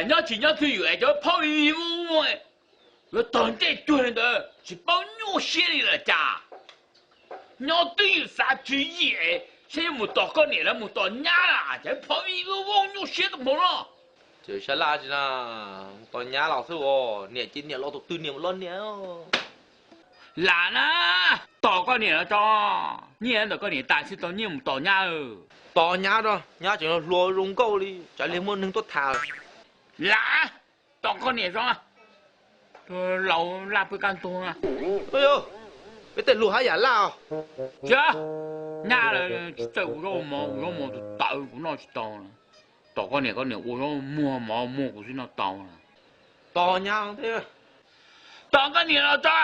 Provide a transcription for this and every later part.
Nyob tsis nyob twj ywm es cov phauj vij vij vooj vooj, yuav tog ntsej cuag li ntawd tsis paub nyuaj siab li lawm cas? Nyob twj ywm xav tswv yim, saib yuav mus tos koj niam los mus tos nyab, cov phauj vij vij vooj vooj nyuaj siab tau npaum no. Ces sab laj tsis na, mus tos nyab los xwb os, niam ces niam los tus twg niam mus los niam. Lam na, tos koj niam los tso, nyiaj ntawm koj niam tas xwb tau nyiaj mus tos nyab. Tos nyab tso, nyab tseem hluas zoo nkauj li, tsam li muaj neeg tuaj tham. Lam, tos koj niam tso, laus laj pw kaj ntug na. Peb tej hluas haj yam laj os. Tsis, nyab lawv tsis txawj ua zaub ua mov, ua zaub mov tus tawv kuv noj tsis tau. Tos koj niam, koj niam ua zaub muag mov muag kuv xwb noj tau na. Tos nyab thiab. Tos koj niam los tso,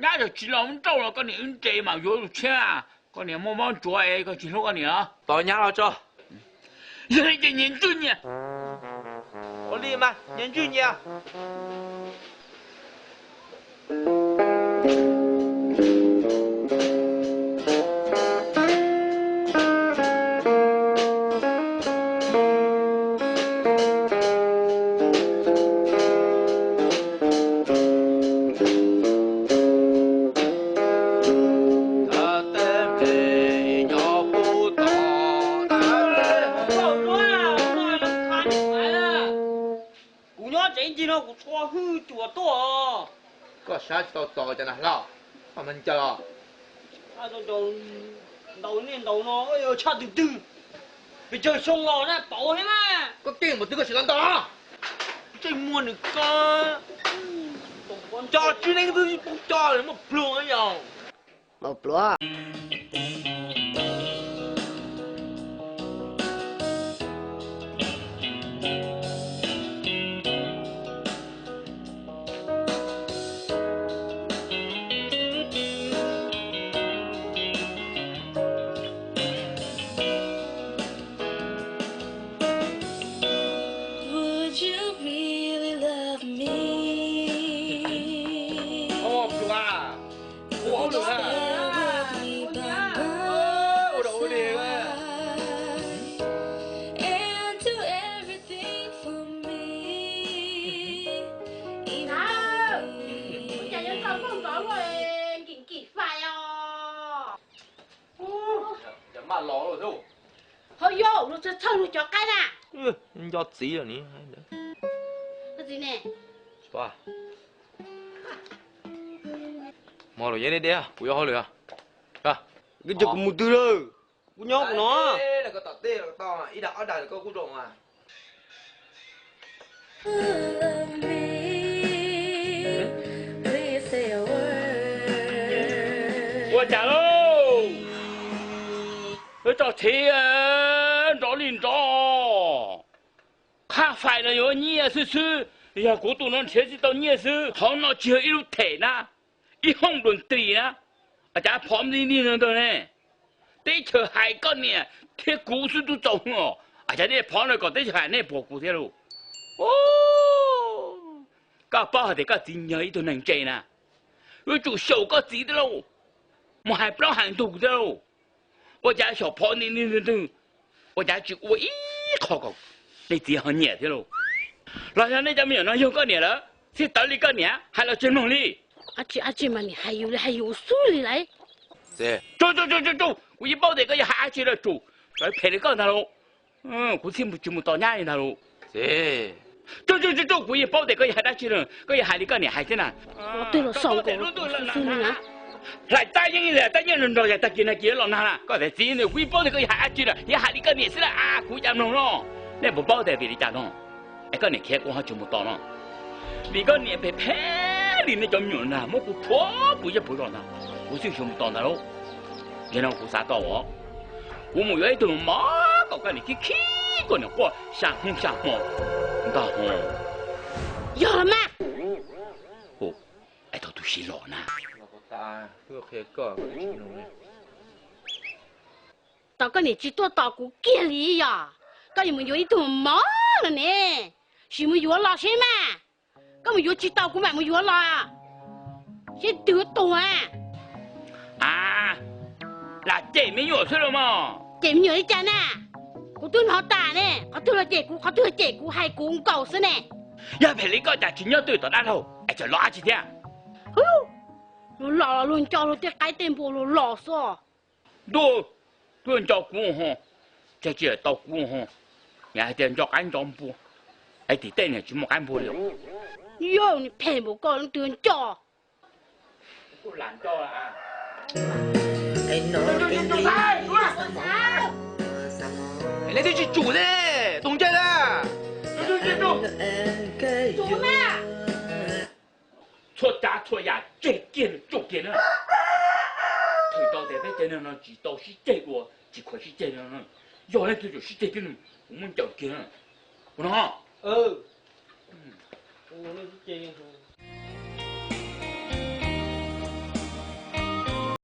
nyab tseem tsis los nrauj los koj niam wb nres mam yuav lus tshiab. Koj niam muaj mob ntsuav es koj tsis hlub koj niam. Tos nyab los tso. Yog li ces nyias ntswj nyias. Ua li mas nyias ntswj nyias. Kuv nyob tsev ncig no kuv txhua hwj cuam tuaj. Koj saib tsis tau tos cas na hlob, koj mas ncaws os. Ntaus niaj ntaus no tshaj twg twg, pes tsawg xyoo los na pauv thiab mas. Koj keej npaum twg koj sim los ntaus. Ntsej muag nws ko, nco tswb neeb twb poob co muaj pluag yog. Maum pluav. Cas nyob tau nplooj ntov luaj nkim nkim fais os. Cas maj los lawm thiab. Hauj yau, luag txhawj txhawj luag cov qaib na. Nco txiv lawm ni. Txiv ne? Mog los yeej deb deb, kuv yuav hauj lwm. Koj coj kuv mus twg lawm? Kuv nyob kuv no. Ib dag ob dag koj kuj zoo. Ua cas lauj? Tso txhiv nrov li nrov. Qhab fais no yuav nyiaj xwb xwb, yog kuv tus no nrhiav tsis tau nyiaj xwb. Qhov no tsis yog ib lub them na, ib hoob dua ntris na. Cas phov nti nti ntawd ne? Teb chaws hais koj niam thiab kuv xwb twb txaus os. Cas nej phov no kom teb chaws hais nej puas kuv thiab lauj? Koj paub hais tias koj txiv yog ib tug neeg ntse na, yuav tsum xyaum koj txiv thiab lauj, mus hais plaub hais ntug thiab lauj. Ua cas xyaum phov nti nti ntawd, ua cas tsis ua ib qho kom nej txiv ho nyiam thiab lauj? Los yog nej cov me nyuam no yog koj niam lawm, txij tawv li koj niam hais los tsis mloog li. Ab tsi mas nim hais yus li hais yus xwb li lauj. Tsu tsu tsu tsu, kuv yeej paub tias koj yuav hais ab tsi lawm, tsum, tsov phem li koj ntag lauj. Kuv thiaj tsis mus tos nyab li ntag lauj. Tsu tsu tsu tsu, kuv yeej paub tias koj yuav hais dab tsi lawm, koj yuav hais li koj niam hais thiab na. Hlais tab yeeb li tab nyiaj nrog nrog yog tag kis nag kis los nag na, koj tias txiv, kuv yeej paub tias koj yuav hais ab tsi lawm, yuav hais li koj niam xwb lawm a, kuv cas mloog no. Nej puas paub tias vim li cas no es koj niam khiav kuv ho tsis mus tos no? Vim koj niam phem phem li nej cov me nyuam na, muab kuv rhuav puas yaj puas zog ntag, kuv thiaj tsis mus tos ntag lauj. Yog no kuv xav tau os, kuv mus yuav ib tug mov kom koj niam khib khib koj niam quaj xya hnub xya hmo ntag. Yog los mas. Es thaum tus siv los na, tos koj niam tsis tuaj tos kuv kiag li yog? Koj niam mus yuav ib tug mov no ne, sim mus yuav los seb mas. Koj mus yuav tsis tau kuv mam mus yuav los, seb twg tuag. A, lam cem me nyuam xwb los mas. Cem me nyuam li cas na? Kuv twb hnov tas ne, qhov twg los cem kuv, qhov twg los cem kuv, hais kuv nkaus xwb ne. Yog phem li koj cas tsis nyob twj tom dab laug es tseem los dab tsi thiab? Luag los los luag nco luag tej qaib tej npua luag los xwb. Ntuj, twb nco kuv ho, tsis tau kuv ho, yog hais tias nco qaib nco npua, es tim tej niag tsis muaj qaib npua li. Yog nws phem npaum koj leej twg nco. Leej twg tsis tsum thiab, tus ntsej na. Txhua tsav txhua yam tseg kiag tsuj kiag na. Thaum tau tias peb cov neeg no tsis tau sib ceg dua, tsis khuav sib ceg no, yog leej twg tseem sib ceg thiab, kuv muab ncaws kiag na. Ua no, ua no sib ceg.